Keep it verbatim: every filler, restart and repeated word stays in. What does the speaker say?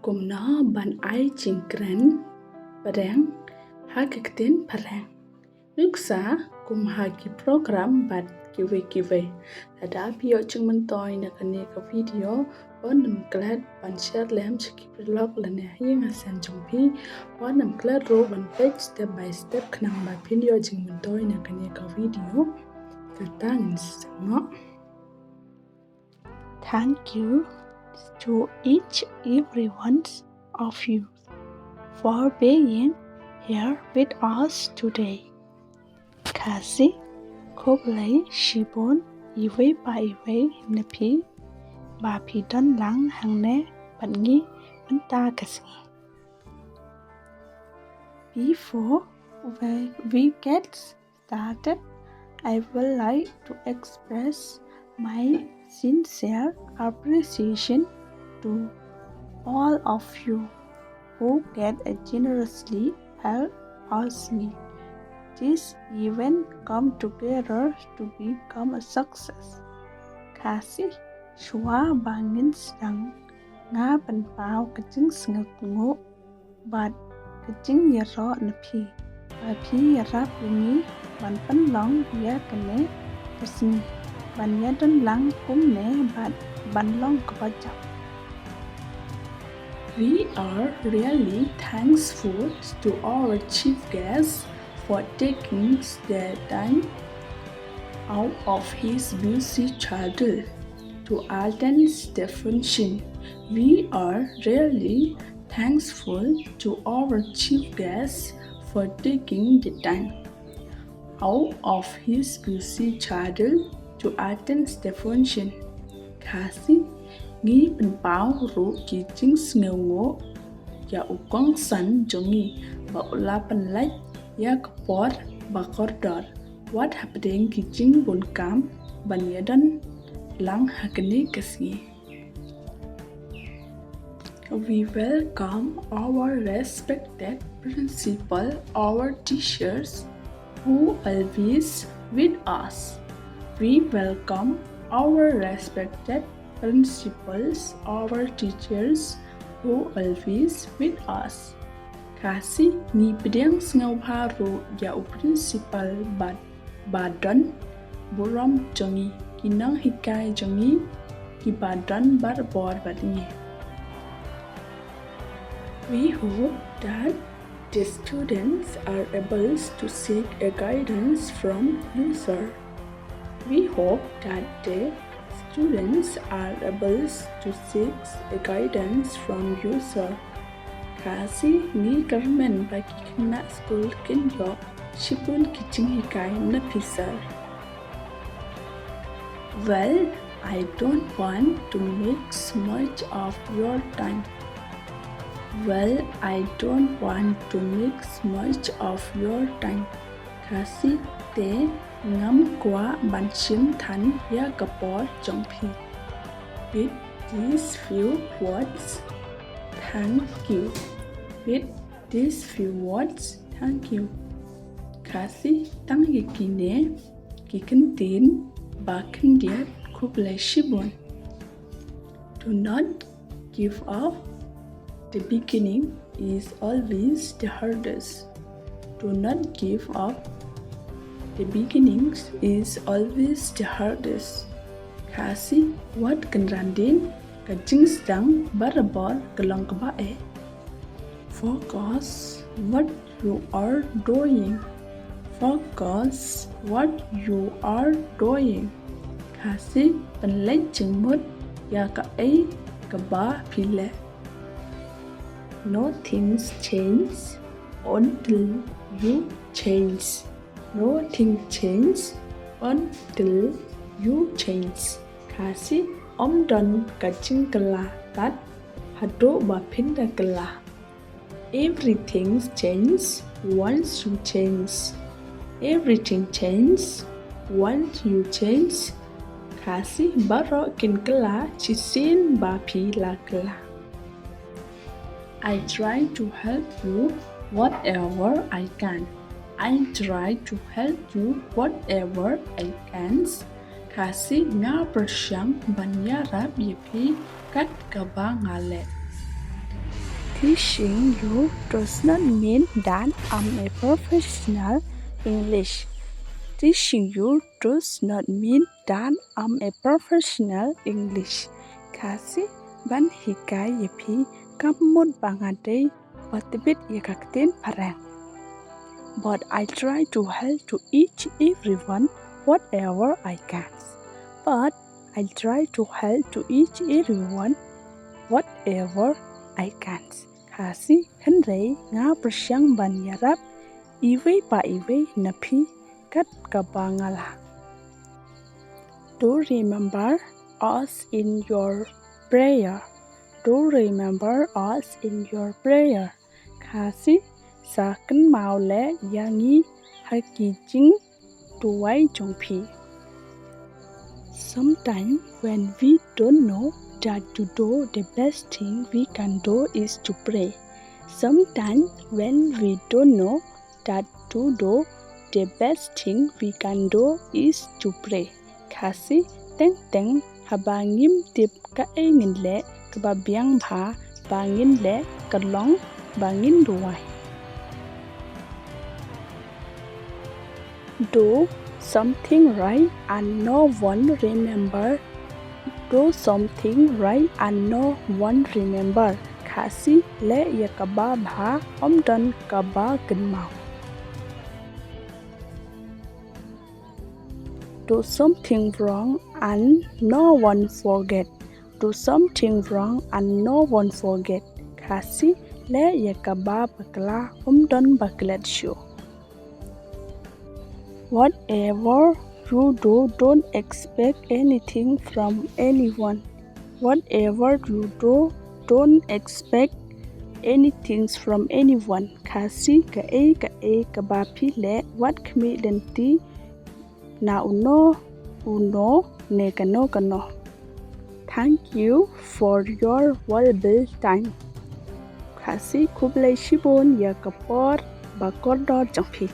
Kumno ban ai jingkren phareng ha ka ktien phareng. Nuksa kum ha ki program bad kiwei kiwei. Lada phi ïoh jingmyntoi na kane ka video, wat nym klet ban share lem sha ki paralok lane ha ïing ha sem jong phi. Wat nym klet ruh ban peit step by step khnang ba phin ïoh jingmyntoi na kane ka video. Kata ngin sa seng noh. Thank you to each every one of you for being here with us today. Khasi, khublei shibun iwei pa iwei na phi ba phi don lang hangne bad ngi mynta ka sngi. Before we, we get started, I would like to express my sincere appreciation to all of you who get a generously help us make this event come together to become a success. Khasi, shuwa ba ngin sdang, nga pynpaw ka jingsngewnguh bad ka jingïaroh na phi ba phi ïarap ïa ngi ban pynlong ïa kane ka sngi, ban ïadon lang kumne bad ban long kaba jam. We are really thankful to our chief guest for taking their time out of his busy schedule to attend the function. We are really thankful to our chief guest for taking the time out of his busy schedule to attend the function. Khasi, ngi pynpaw ruh ki jingsngewnguh ïa u kongsan jong ngi ba u la pynlait ïa ka por ba kordor wat hapdeng ki jingbun kam ban ïadon lang ha kane ka sngi. We welcome our respected principal, our teachers who always with us. We welcome our respected principals, our teachers who always with us. Khasi, ngi pdiang sngewbha ruh ïa u principal bad ba don burom jong ngi, ki nonghikai jong ngi kiba don barabor bad ngi. We hope that the students are able to seek a guidance from you, sir. We hope that the students are able to seek a guidance from you, sir. Khasi, ngi kyrmen ba ki khynnah skul kin ïoh shibun ki jinghikai na phi, sir. Well, I don't want to make much of your time. Well, I don't want to make much of your time. Khasi, te ngam kwah ban shim than ïa ka por jong phi. With these few words, thank you. With these few words, thank you. Khasi, tang ïa kine ki kyntien ba khyndiat, khublei shibun. Do not give up. The beginning is always the hardest. Do not give up. The beginning is always the hardest. Khasi, wat kynran dien, ka jingsdang barabor ka long kaba eh. Focus what you are doing. Focus what you are doing. Khasi, pynleit jingmut ïa kaei kaba phi leh. Nothing change until you change. Nothing change until you change. Khasi, ym don ka jingkylla tad haduh ba phin da kylla. Everything change once you change. Everything change once you change. Khasi, baroh kin kylla shisien ba phi la kylla. I try to help you whatever I can. I try to help you whatever I can. Khasi, nga pyrshang ban ïarap ïa phi kat kaba nga leh. Teaching you does not mean that I'm a professional English. Teaching you does not mean that I'm a professional English. Khasi, ban hikai ïa phi kam mut ba nga dei ba tbit ïa ka ktien phareng. But I try to help to each everyone whatever I can. But I try to help to each everyone whatever I can. Khasi, hynrei nga pyrshang ban ïarap iwei pa iwei na phi kat kaba nga lah. Do remember us in your prayer. Do remember us in your prayer. Khasi, sa kynmaw leh ïa ngi ha ki jingduwai jong phi. Sometimes when we don't know that to do, the best thing we can do is to pray. Sometimes when we don't know that to do, the best thing we can do is to pray. Khasi, teng teng haba ngim tip kaei ngin leh, kaba biang bha ba ngin leh ka long ba ngin duwai. Do something right and no one remember. Do something right and no one remember. Khasi, leh ïa kaba bha, ym don kaba kynmaw. Do something wrong and no one forget. Do something wrong and no one forget. Khasi, leh ïa kaba bakla, ym don ba klet shuh. Whatever you do, don't expect anything from anyone. Whatever you do, don't expect anything from anyone. Khasi, kaei kaei kaba phi leh, wat khmih lynti na uno uno ne kano kano. Thank you for your valuable time. Khasi, khublei shibun ïa ka por ba kordor jong phi.